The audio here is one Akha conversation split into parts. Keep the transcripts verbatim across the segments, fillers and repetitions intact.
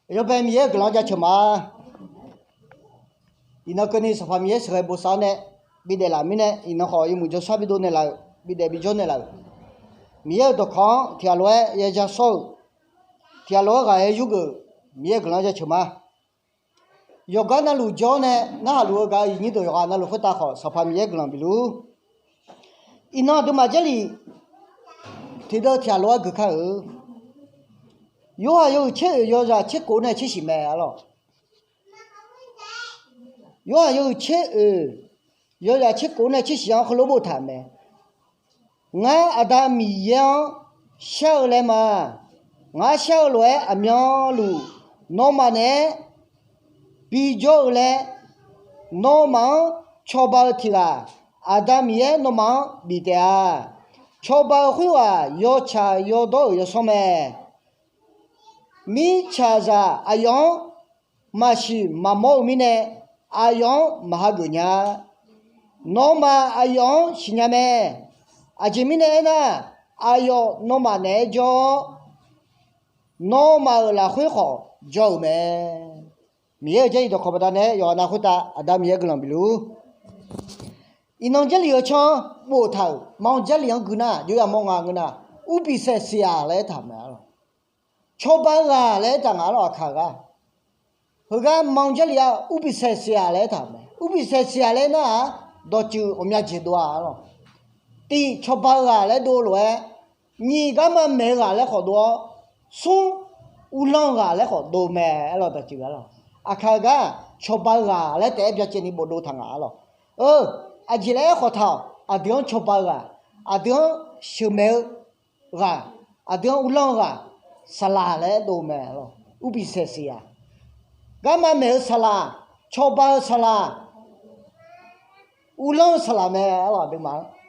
Yawbae Miqyaer-euq guiqlanq jaceuq ma. Iqnan keuvni Sanqpaq Miqyaer sheuqghae bosav-awr nae bidaef laf mirnae, iqnan khawf yawmuiq jawrshar bidov naeqlaf-euq, bidaef bijawr naeqlaf-euq Miqyaer-euq dawqkawq-anr tiqghaq lof-aer yaja sawr-euq, tiqghaq lof-aer ghaq-aer yurgeuf-euq Miqyaer-euq guiqlanq jaceuq ma. Yawqgar navluf jawr-awr nae narhaq luf-eu gaq-eu iqnyir deuq yawqghaq navluf khoertav khawf, Sanqpaq Miqyaer guiqlanq bif luf-ur. Iqnan aqduimaf Jarlif tiqdeuv tiqghaq lof-aer geuf kar-euq. Yorhaq yawhuiq tser oeq yawzaq tser kof nae tser shif mae arlawq. Yorhaq yawhuiq tser oeq yawzaq tser kof nae tser shif-anr heulof boftaq-euq mae. Ngar Aqda Miqyaer-anr shar-eu laer ma. Ngar shar-eu lof-aer aqmyanluf nawmaf naeq-aer bijawr-eu laer, nawmaf-anr cawba-eu tiq ghaq Aqda Miqyaer nawmaf-anr bif taef-a. Cawba-eu khoerghaq yawtsaq yawdawr-euq yawsanr mae. Mirtsaqzaq aqyawf-anr maqsiq maqmawr-eu mirnae, aqyawf-anr maqhageuf nya. Nawmaf aqyawf-anr siqnya mae. Aqjeq mirnae aernar, aqyawf nawmaf naeq-aer jawr-awr, nawmaf-euq lafkhoer khawf jawr-euq mae. Miqyaer-euq Jarlif dawqkawq baqdanae yawqghaq nav khoertav Aqda Miqyaer guiqlanq bif luf-ur. Iqnan Jarlif-eu canr boftaq-euq ma. Jarlif-anr gui nar, jov yamawr nga ngeur nar, Urbifsaef siq-aq laer aertaq-euq mae arlawq. Cawba-eu ghaq laer aertaq nga arlawq, aqkaq gaq. Heugar ma Jarlif-aq Urbifsaef siq-aq laer aertaq-euq mae. Urbifsaef siq-aq laer nar-aq, dawqtsuif ghawqmya jeq dov-a arlawq. Tiq, cawba-eu ghaq laer dov lof-aer, nyiq, garma maeq-eu ghaq laer khawf dov-awr, smr, uvlanr-eu ghaq laer khawf dov mae arlawq, dawqtsuif ghaq arlawq. Aqkaq gaq, cawba-eu ghaq laer taef-aer byacaevni bofdov taq nga arlawq. Aqjeq laer aerkhawf taq-awq, aqdui-anr cawba-eu ghaq, aqdui-anr sheuqmaeq-eu ghaq, aqdui-anr uvlanr-eu ghaq, saqlaq laer dov mae arlawq. Urbifsaef siq-aq, garma maeq-eu saqlaq, cawba-eu saqlaq, uvlanr-eu saqlaq mae arlawq.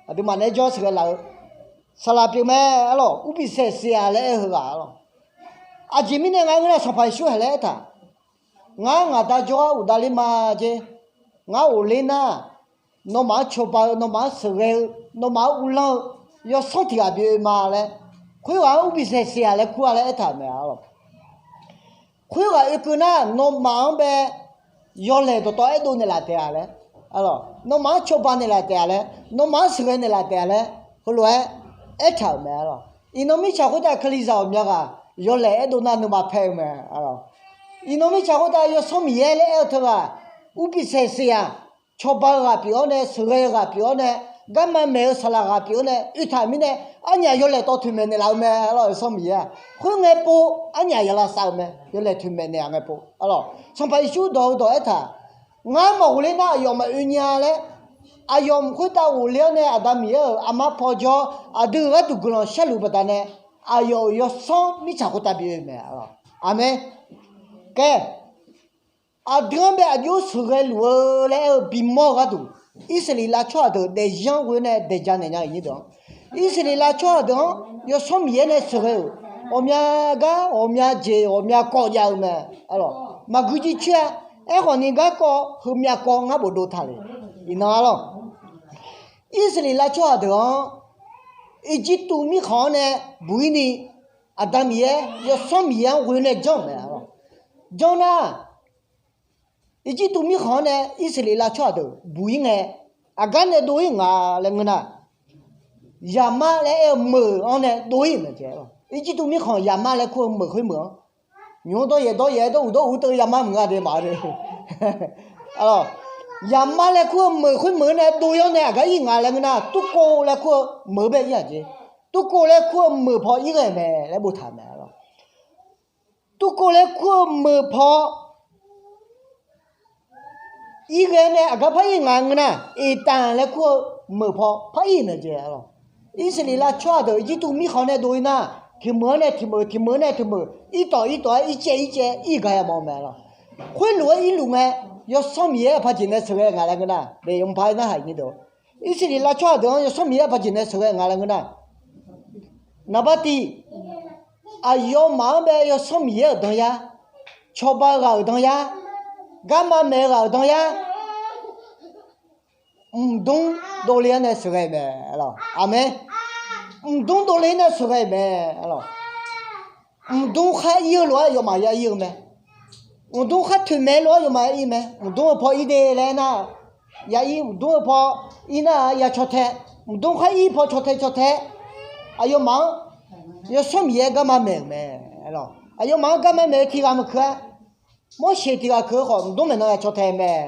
Aqduimaf naeq-aer jawr sheuqghae laf-eu saqlaq pyeuf mae arlawq. Urbifsaef siq-aq laer aer-eu ghaq arlawq. Aqjeq mirnae nga ngeur nar, Sanqpaq Yeqsur haiq laer aertaq, ngar ngaq Da jawrgar uqdav ler ma jeq. Ngar ghofler nar, nawmaf-anr cawba-eu, nawmaf-anr sheuqghae-eu, nawmaf-anr uvlanr-eu yawsanr tiq ghaq bi oe ma laer, khoerghaq-anr Urbifsaef siq-aq laer kur-a laer aertaq-euq mae arlawq. Khoerghaq oekeuv nar, nawmaf-anr bae yawlaeq dawqtawv aerdov naeqlaf taef-a laer, nawmaf-anr cawba naeqlaf taef-a laer, nawmaf-anr sheuqghae naeqlaf taef-a laer, heulof-aer aertaq-euq mae arlawq. Iqnan mirtsaq khoertav Kalizaq ghawqmya ghaq yawlaeq aerdov nar nuima pae-eu mae arlawq. Iqnan mirtsaq khoertav Yawsanr Miqyaer laer aer-eu teughaq, Urbifsaef siq-aq, cawba-eu ghaq pyeuf-awr nae, sheuqghae-eu ghaq pyeuf-awr nae, garma maeq-eu saqlaq ghaq pyeuf-awr nae oetaq mirnae, arnyaf yawlaeq tawv toeqmaeq naeqlaf-eu mae arlawq. Yawsanr Miqyaer-aq, khoerngae pov arnyaf yaqlav sav-euq mae. Yawlaeq toeqmaeq naeq-aq ngae pov arlawq. Sanqpaq Yeqsur dawq-eu dawq aertaq, ngar maqghofler nar aqyawf maqoe nya laer, aqyawf khoertav ghofler-awr nae Aqda Miqyaer-euq armar paw jawr-awr aqdui-euq gharduq guiqlanq sharluf baqdanae, aqyawf-euq yawsanr mirtsaq khoertav bi oe mae arlawq. Aqmeq. Khaer, aqdui-anr bae aqjox sheuqghae luf-eu laer aer-eu bimawr-eu gharduq, Irsaqleqlav tsawrhaq deuq daefzir-anr ghoe-awr nae daeq ja naeq nya-euq nyir deuq-anr, Irsaqleqlav tsawrhaq deuq-anr Yawsanr Miqyaer nae sheuqghae-euq ghawqmya gar ghawqmya jeq ghawqmya kawv jav-eu mae arlawq. Maqgui jircoer-a. Aerkhawf ni garkawv heumyav kawv ngar bofdov taq le. Iqnan arlawq, Irsaqleqlav tsawrhaq deuq-anr Irjirtuv mirkhanq-anr nae buq-ir ni, Aqda Miqyaer Yawsanr Miqyaer-anr ghoe-awr nae janr-euq mae arlawq. Janr nar, Irjirtuv mirkhanq-anr nae Irsaqleqlav tsawrhaq deuq buq-ir ngae, aqgar nae dov-ir nga laer ngeur nar, Yaqmar laer aer-eu meuq-anr nae dov-ir-euq mae jeq arlawq. Irjirtuv mirkhanq Yaqmar laer kur-eu meuq khoermeuq-anr, nymq-mr dawryaef dawryaef-aer dawr uq dawr uq teu Yaqmar mq nga de maqde. Yaqmar laer kur-eu meuq khoermeuq-anr nae dov-ir-awr nae aqgar ir nga laer ngeur nar, Turkov laer kur-eu meuq-eu bae ir-aq jeq. Turkov laer kur-eu meuq paw ir ghae mae laer boftaq mae arlawq. Turkov laer kur-eu meuq paw ir ghae nae aqgar par ir nga ngeur nar, Eqtanq laer kur-eu meuq paw par ir-euq mae jeq arlawq. Irsaqleqlav tsawrhaq deuq Irjirtuv mirkhanq nae dov-ir nar, tiq meuq-anr nae tiq meuq, tiq meuq-anr nae tiq meuq, irtawf irtawf-aer ircaev ircaev ir gaq yamawr-eu mae arlawq. Khoerlof-aer irluf ngae, Yawsanr Miqyaer aqpaq jeq nae sheuqghae nga laer ngeur nar, de yawmuiq par-aer narhaq nyir deuq, Irsaqleqlav tsawrhaq deuq-anr Yawsanr Miqyaer aqpaq jeq nae sheuqghae nga laer ngeur nar, naqbar tiq, aqyawfmaf-anr bae Yawsanr Miqyaer-euq danyar, cawba-eu ghaq-euq danyar, garma maeq-eu ghaq-euq danyar, mqdmr dovle-anr nae sheuqghae mae arlawq. Aqmeq. Mqdmr dovle-anr nae sheuqghae mae arlawq. Mqdmr khar ir-eu lof-aer aqyawfmaf ya ir-eu mae. Mqdmr khar toeqmaeq lof-aer yawmaf ir mae. Mqdmr-eu paw ir de laer nar, ya ir. Mqdmr-eu paw ir nar-aq ya caw tae. Mqdmr khar ir paw caw tae caw tae, aqyawfmaf-anr Yawsanr Miqyaer garma maeq-euq mae. Aqyawfmaf-anr garma maeq-eu tiq ghaq maqkeuv-a. Morseq tiq ghaq keuv-eu khawf, mqdmr maeqnan ya caw tae mae.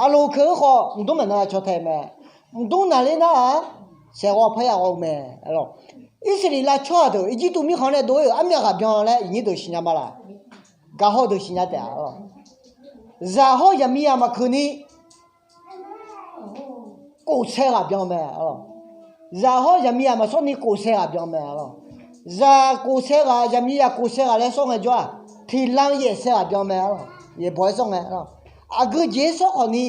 Aqloq keuv-eu khawf, mqdmr maeqnan ya caw tae mae. Mqdmr naqler nar-aq, saeqghawv parya ghawv-eu mae. Irsaqleqlav tsawrhaq deuq Irjirtuv mirkhanq nae dov-ir-euq armyav ghaq byan laer iqnyir deuq siqnya ma laq? Gaqhawr deuq siqnya taef-a. Zaq hawr zaqmiqzaq maqkeuv ni kofsae ghaq byan mae. Zaq hawr zaqmiqzaq maqsawr ni kofsae ghaq byan mae. Zaq kofsae ghaq, zaqmiqzaq kofsae ghaq laer sawr ngaejawr-aq, tiqlanq yaefsae ghaq byan mae. Yaeqbawq-aer sawr ngae, aqgeu jeq-aer sawr khawf ni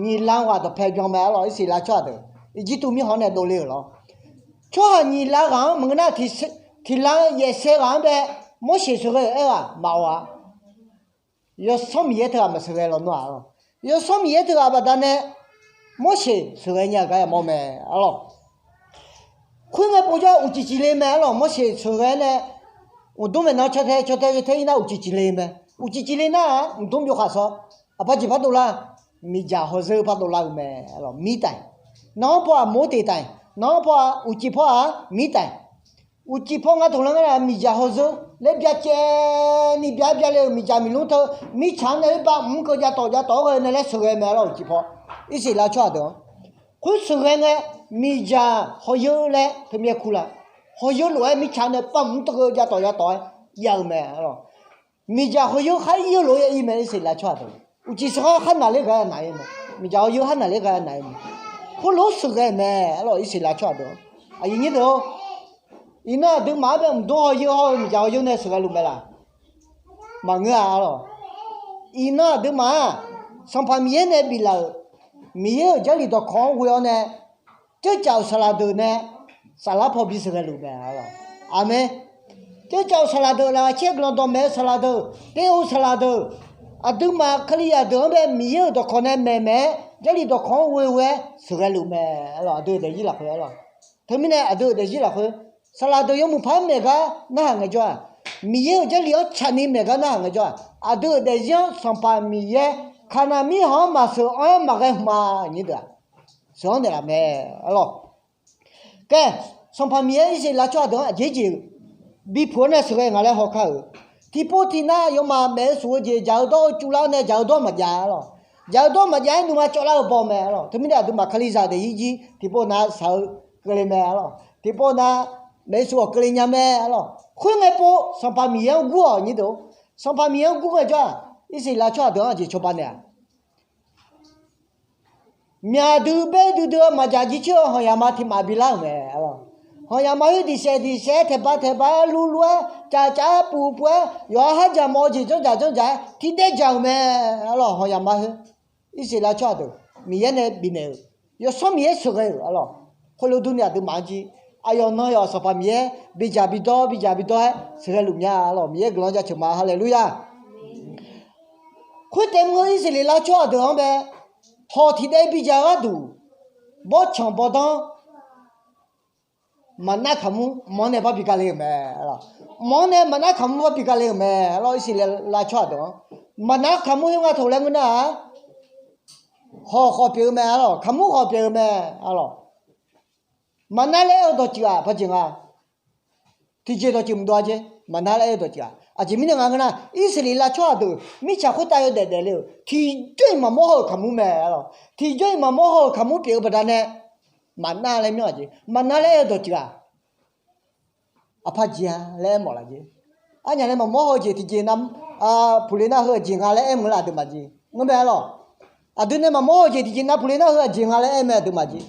nyiqlanq ghaq dawqpae byan mae. Arlawq, Irsaqleqlav tsawrhaq deuq Irjirtuv mirkhanq nae dovle-euq lawr. Tsawrhaq nyiqlanq ghaq-anr maqngeur nar, tiqlanq yaefsae ghaq-anr bae Morseq sheuqghae-euq aer-aq maqawq-a. Yawsanr Miqyaer teughaq maqsheuqghae lawnmr-aq, arlawq, Yawsanr Miqyaer teughaq baqdanae Morseq sheuqghae nya-euq gar yamawr mae. Arlawq, khoerngae povjawr uqcif cifle mae. Arlawq, Morseq sheuqghae nae mqdmr maeqnan caw tae caw tae caw tae ir nar uqcif cifle mae. Uqcif cifle nar-aq, mqdmr byov khaq shaw, aqpaq jeq par dovlar, miqdzaq hawzeur par dovlar-euq mae. Arlawq, mir taef. Nawq-anr paw-aq moteq taef. Nawq-anr paw-aq uqcif paw-aq mir taef. Uqcif paw nga taqlanr ngar-aq, miqdzaq hawzeur laer byacaevni bya byale-euq miqdzaq miqlmr teu mirtsaq-anr nae laer bamq keuv jav tawf jav tawf-aer ghae nae laer sheuqghae mae. Arlawq, uqcif paw Irsaqleqlav tsawrhaq deuq-anr khoer sheuqghae ngae, miqdzaq hawzeur laer teumirnae kurlaf, hawzeur lof-aer mirtsaq nae bamq teu keuv jav tawf jav tawf-aer jav-eu mae. Arlawq, miqdzaq hawzeur khar ir-eu lof-aer ir mae. Irsaqleqlav tsawrhaq deuq uqcif sheuqghae khar naqler ghae naq-ir mae. Miqdzaq hawzeur khar naqler ghae naq-ir mae. Khoerlof-aer sheuqghae mae. Arlawq, Irsaqleqlav tsawrhaq deuq-anr, aqyuif nyir deuq-or, iqnan aqduimaf-anr bae mqdmr hawzeur hawr-eu miqdzaq hawzeur nae sheuqghae luf mae laq? Maqngeur-a. Arlawq, iqnan aqduimaf-aq, Sanqpaq Miqyaer nae biflaf-euq Miqyaer-euq Jarlif dawqkawq-anr ghoe-awr nae, teucaf-euq saqlaq deuq nae saflar paw bi sheuqghae luf mae. Arlawq, aqmeq. Teucaf-euq saqlaq deuq, laqkhaq caer guiqlanq dawqmaeq-eu saqlaq deuq, teu-eu saqlaq deuq, aqduimaf Kalizaq deuq-anr bae Miqyaer-euq dawqkawq nae maeqmaeq-aer Jarlif dawqkawq-anr ghoe-aer sheuqghae luf mae. Arlawq, aqdui-euq daefzir lafkhoer, arlawq, teumirnae aqdui-euq daefzir lafkhoer, saqlaq deuq yawmuiq par-aer maeq gar narhaq ngaejawr-aq, Miqyaer-euq Jarlif-anr tsaqni maeq gar narhaq ngaejawr-aq, aqdui-euq daefzir-anr Sanqpaq Miqyaer Kaqnaq mirkhanq-anr maqsheuq-anr-aer maqghae hmq-a. Nyir deuq-aq, sheuq-anr naeqlaf mae. Arlawq, kae, Sanqpaq Miqyaer Irsaqleqlav tsawrhaq deuq-anr aqjeq jeq-euq bipuq-awr nae sheuqghae nga laer hawkar-euq, tiqpov tiqnav yawmaf maef-eu shuf-eu jeq jaq-eu dawr-eu cuvlar-awr nae jaq-eu dawr maqjav-a. Arlawq, jaq-eu dawr maqjav-aer nuima cawvlar-eu baw mae. Arlawq, teumirnae aqduimaf Kalizaq daefzir jir tiqpov nav shaq-eu keuvle mae. Arlawq, tiqpov nav maef-eu shuf-awq keuvle nya mae. Arlawq, khoerngae pov Sanqpaq Miqyaer-anr gur-awq. Nyir deuq-or, Sanqpaq Miqyaer-anr gur ngaejawr-aq, Irsaqleqlav tsawrhaq deuq-anr aqjeq cawba naeq-aq, myaq duidui baer duidui-eu maqdzaq jircoer-eu hanqyaq ma tiq maf bilar-euq mae. Arlawq, hanqyaq ma khoer diqsaef diqsaef-aer taeqba taeqba-aer luvluv-aer cavcav-aer puvpuv-aer yawqha khardzaq mawf-eu jeq janrdzaq janrdzaq-aer tiqdaev dzaq-euq mae. Arlawq, hanqyaq ma khoer Irsaqleqlav tsawrhaq deuq Miqyaer nae bifnaeq-euq, Yawsanr Miqyaer sheuqghae-euq. Arlawq, khoerlof durni aqduimaf-anr jir aqyawf nan yawf Sanqpaq Miqyaer bidzaq bidawr bidzaq bidawr-aer sheuqghae luf nya. Arlawq, Miqyaer guiqlanq jaceuq ma. Haleluya. Khoertaef mr-eu Irsaqleqlav tsawrhaq deuq-anr bae hawq tiqdaev bidzaq-eu gharduq, bawrtsanq bawrdanr maqnar kaqmur mq-anr nae par bi gale-euq mae. Mq-anr nae maqnar kaqmur par bi gale-euq mae. Arlawq, Irsaqleqlav tsawrhaq deuq-anr maqnar kaqmur khoer nga taq laer ngeur nar-aq, hawq khawf pyeuf-eu mae. Arlawq, kaqmur khawf pyeuf-eu mae. Arlawq, maqnar laer aer-eu dawqtsuif-aq paqjeq nga. Tiqjeq dawqtsuif mqdov-a jeq, maqnar laer aer-eu dawqtsuif-aq aqjeq mirnae nga ngeur nar, Irsaqleqlav tsawrhaq deuq mirtsaq khoertav yawdaef daefle-euq tiqjawr-iq maqmawr haw-euq kaqmur mae. Arlawq, tiqjawr-iq maqmawr haw-euq kaqmur pyeuf-eu baqdanae maqnar laer myanr-aq jeq, maqnar laer aer-eu dawqtsuif-aq aqpaq jeq-a laer aer mawf laf jeq. Arnyaf nae maqmawr haw-eu jeq tiqjeq nav puqle nar heu aqjeq nga laer aer meuq laf aqduimaf jeq ngeur mae. Arlawq, aqdui nae maqmawr haw-eu jeq tiqjeq nav puqle nar heu aqjeq nga laer aer mae aqduimaf jeq.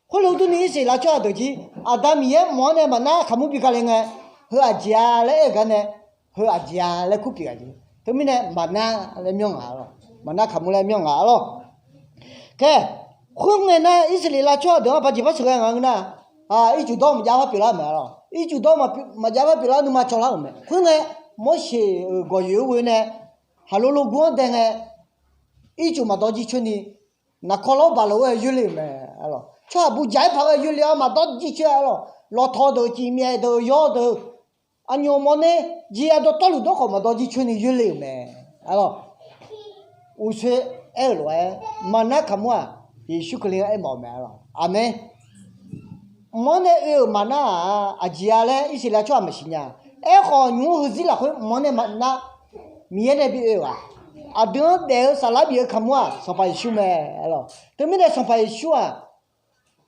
Khoerlof durni Irsaqleqlav tsawrhaq deuq jir, Aqda Miqyaer mq-anr nae maqnar kaqmur bi gale ngae, heu aqjeq-a laer aer-eu gar nae, heu aqjeq-a laer kur pyeuf-a jeq. Teumirnae maqnar laer myanr ngaq-a lawq, maqnar kaqmur laer myanr ngaq-a lawq. Kae, khoerngae nar Irsaqleqlav tsawrhaq deuq-anr paqjeq par sheuqghae ngaq ngeur nar, ircuf dawr maqjav par pyeuflar-eu mae. Arlawq, ircuf dawr maqjav par pyeuflar nuima cawvlar-euq mae. Khoerngae, Morseq-euq gawqyoeq-anr ghoe nae haqlolo gur-anr dae ngae, ircuf maqdawr jircoer ni naqkawr lawrbaq lof-aer yoerle-euq mae. Tsawrhaq buq jaq-aer paq-aer yoerle-awr maqdawr jircoer-a. Arlawq, lawqtawq deuq, cifmyaef deuq, yawr deuq, aqnyoq mawrner, jeq aqdawq tawrluq dawrkhawf maqdawr jircoer ni yoerle-euq mae. Arlawq, uqshoe aer-euq lof-aer maqnar kaqmur-aq, Yeqsur Kali-anr aermawf-eu mae. Arlawq, aqmeq. Mq-anr nae oe-euq maqnar-aq, aqjeq-a laer Irsaqleqlav tsawrhaq maqsiq nya. Aerkhawf, nymq-mr heuzir lafkhoer mq-anr nae maqnar, Miqyaer nae bi oe-euq-aq, aqdui-anr daef-eu saflar bif-eu kaqmur-aq, Sanqpaq Yeqsur mae. Arlawq, teumirnae Sanqpaq Yeqsur-aq,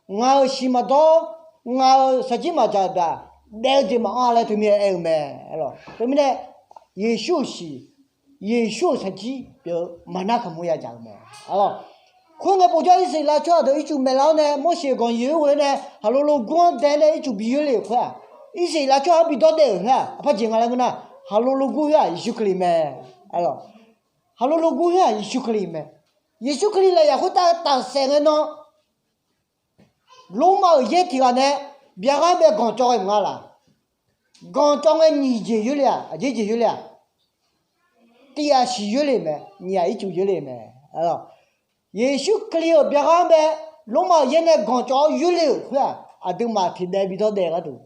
ngaq-euq shiq maqdawr, ngaq-euq shaqjir maqdzaq-euq deuq-aq, daef-eu jeq maqanr-a laer teumirnae aer-eu mae. Arlawq, teumirnae Yeqsur-euq shiq, Yeqsur-euq shaqjir pyeuf-eu maqnar kaqmur yadzaq-eu mae. Arlawq, khoerngae povjawr Irsaqleqlav tsawrhaq deuq ircuf maeqlar-awr nae Morseq-euq ganq yoeq-aer ghoe-awr nae haqlo logor-anr dae nae ircuf bi yoerle-euq khoer-aq, Irsaqleqlav tsawrhaq-anr bi dawrdaef-euq khoer-aq, aqpar jeq nga laer ngeur nar, haqlo logor khoer-aq Yeqsur Kali mae. Arlawq, haqlo logor khoer-aq Yeqsur Kali mae. Yeqsur Kali lafyaq khoertav tafsaef ngae nan, Lormav-euq yaer tiq ghaq nae byaqgha-anr bae ganq cawv ghae mq nga laq. Ganq cawv ngae nyiq jeq yoerle-aq, aqjeq jeq yoerle-aq, tiq ghaq siq yoerle mae, nyiq ghaq ircuf yoerle mae. Yeqsur Kali-euq byaqgha-anr bae Lormav-euq yaer nae ganq cawv-awr yoerle-euq khoer-aq, aqduimaf tiqdaev bi dawrdaef gharduq,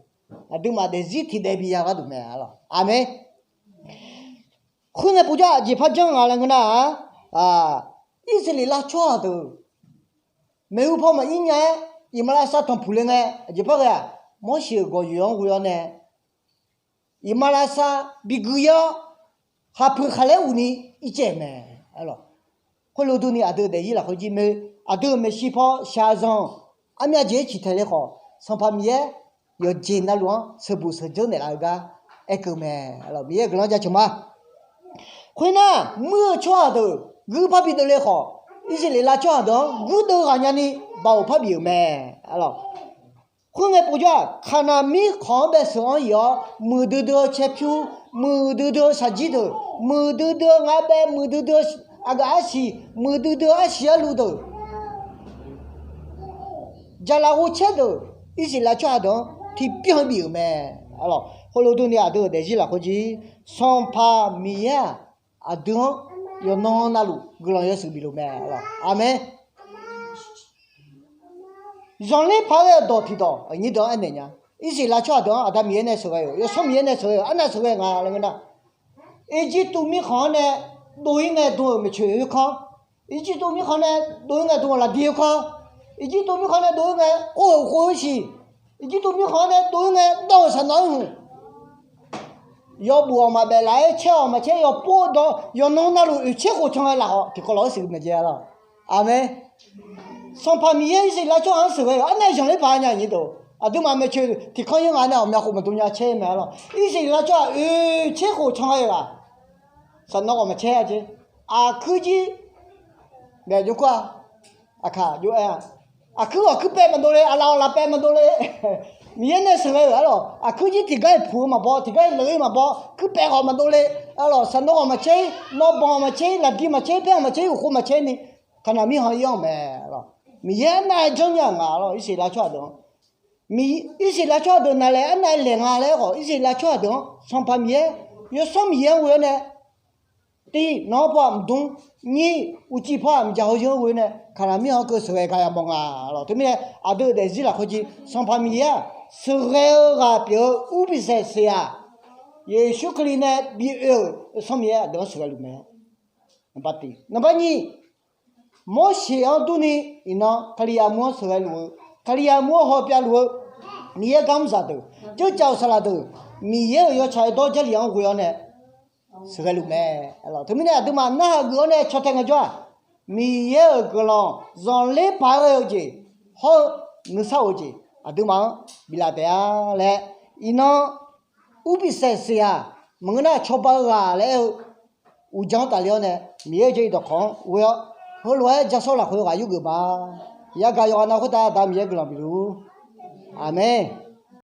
aqduimaf daefzir tiqdaev bi ya gharduq mae. Arlawq, aqmeq. Khoerngae povjawr aqjeq par janr nga laer ngeur nar-aq, Irsaqleqlav tsawrhaq deuq maeqhu paw maqir nya-aer iqmalavshav tanqpuq le ngae, aqjeq par ghae-aq, Morseq-euq gawqyoeq-anr ghoe-awr nae iqmalavshav bi gui-awr, khaqpuiq khaqlaer uqni ircaev mae. Khoerlof durni aqdui daefzir lafkhoer jir mae, aqdui-euq maeqshi paw shaqzanq armyav jeq-aer ciqtaeq le khawf, Sanqpaq Miqyaer yawqjeq navluf-anr sheuqbuq sheuqdzeur naeqlaf-eu gar aerkeuv mae. Miqyaer-euq guiqlanq jaceuq ma. Khoernar, muir-eu tsawrhaq deuq guir parbi deuvle khawf, Irsaqleqlav tsawrhaq deuq-anr guirdeuv ghaq nyani baoq parbif-euq mae. Khoerngae povjawr-aq, Kaqnaq mirkhanq-anr bae sheuq-anr yif-awr, muiqdui dui-eu caerpyur, muiqdui dui-eu shaqjir deuq, muiqdui dui-eu ngaq bae, muiqdui dui-eu aqgaf arsiq, muiqdui dui-eu arsiq arluv deuq, jaqlaf ghovcaer deuq, Irsaqleqlav tsawrhaq deuq-anr tiqbyan bif-euq mae. Khoerlof durni aqdui-euq daefzir lafkhoer jir, Sanqpaq Miqyaer-aq, aqdui-anr yawqnan navluf guiqlanq yawshuif bifluf mae. Aqmeq. Zanqler paq-aer ghae-eu dawq tiqdawq aqnyir deuq-anr aernaeq nya. Irsaqleqlav tsawrhaq deuq-anr Aqda Miqyaer nae sheuqghae-euq, Yawsanr Miqyaer nae sheuqghae-euq, arnav sheuqghae nga laer ngeur nar, Erjirtuv mirkhanq-anr nae dov-ir ngae dm-euq maeqtsoeq khoerkanr, Erjirtuv mirkhanq nae dov-ir ngae dm-euq laqdi khoerkanr, Erjirtuv mirkhanq nae dov-ir ngae kor-euq khof-eu siq, Erjirtuv mirkhanq-anr nae dov-ir ngae dawr-euq saqnawv-anr hmq, yawbuf-awq maqbaef laf-aer caer-awq maqcaer yawpov-eu dawq yawqnan navluf oeq caer khof can ghae laf khawf tiqkawv lawq-aer siq maeq jae-a lawq. Aqmeq. Sanqpaq Miqyaer Irsaqleqlav tsawrhaq-anr sheuqghae-euq, arnav zanqler paq nya nyiq deuq. Aqduimaf maeqtsoeq tiqkanr yaer ngaq nae ghawqmya khof maqdm nya caer mae-a lawq. Irsaqleqlav tsawrhaq oeq caer khof can ghae-eu ghaq, saqnawv ghawq maqcaer-a jeq. Aqkuir jir, daef jov kur-a. Aqkaq jov-aer-a, aqkuir ghawq kuir paev maqdov le, aqlaf ghawq laf paev maqdov le. Miqyaer nae sheuqghae-euq arlawq, aqkuir jir tiqgar-iq puq-eu maqbaw, tiqgar-iq leuq-ir maqbaw, kuir paev ghawq maqdov le. Arlawq, saqnawv ghawq maqcaer-ir, nawbanq ghawq maqcaer-ir, laqdi maqcaer-ir, paer ghawq maqcaer-ir, uqkhov maqcaer-ir ni, Kaqnaq mirkhanq-anr ir-anr mae. Arlawq, Miqyaer arnav janrnya ngaq arlawq, Irsaqleqlav tsawrhaq deuq-anr. Irsaqleqlav tsawrhaq deuq navlaeq arnav laeq nga laer khawf, Irsaqleqlav tsawrhaq deuq-anr Sanqpaq Miqyaer, Yawsanr Miqyaer-anr ghoe-awr nae tiq, nawr paw-aq mqdmr, nyir, uqcif paw-aq mqjaq hawzeu-anr ghoe nae Kaqnaq mirkhanq-anr keuv sheuqghae gar yamawr nga lawq. Teumirnae aqdui-euq daefzir lafkhoer jir Sanqpaq Miqyaer-aq sheuqghae-eu ghaq pyeuf-eu urbifsaef sef-aq, Yeqsur Kali nae bi oe-euq Yawsanr Miqyaer aqdui-anr sheuqghae luf mae. Naqbar nyiq, Morseq-anr durni iqnan Kalizaq mur-anr sheuqghae luf-eu, Kalizaq mur-anr hawpyav luf-eu Miqyaer gar mr zaqdeuq, dzerdzaq-euq saqlaq deuq, Miqyaer-euq yawtsaq-eu dawr Jarlif-anr ghoe-awr nae sheuqghae luf mae. Teumirnae aqduimaf narhaq geuf-awr nae caw tae ngaejawr-aq, Miqyaer-euq guiqlanq zanqler paq-aer ghae-eu jeq hawr-eu nuisar of-eu jeq aqduimaf-anr biflaf taef-a laer, iqnan urbifsaef sef-aq, maqngeur nar cawba-eu ghaq laer aer-eu uqdzan-anr tafle-awr nae Miqyaer-euq jarlif dawqkawq-anr ghoe-awr, heulof-aer jasawr lafkhoer ghaq yurgeuf ma. Yagaq yawqghaq nav khoertav Aqda Miqyaer guiqlanq bifluf-ur. Aqmeq.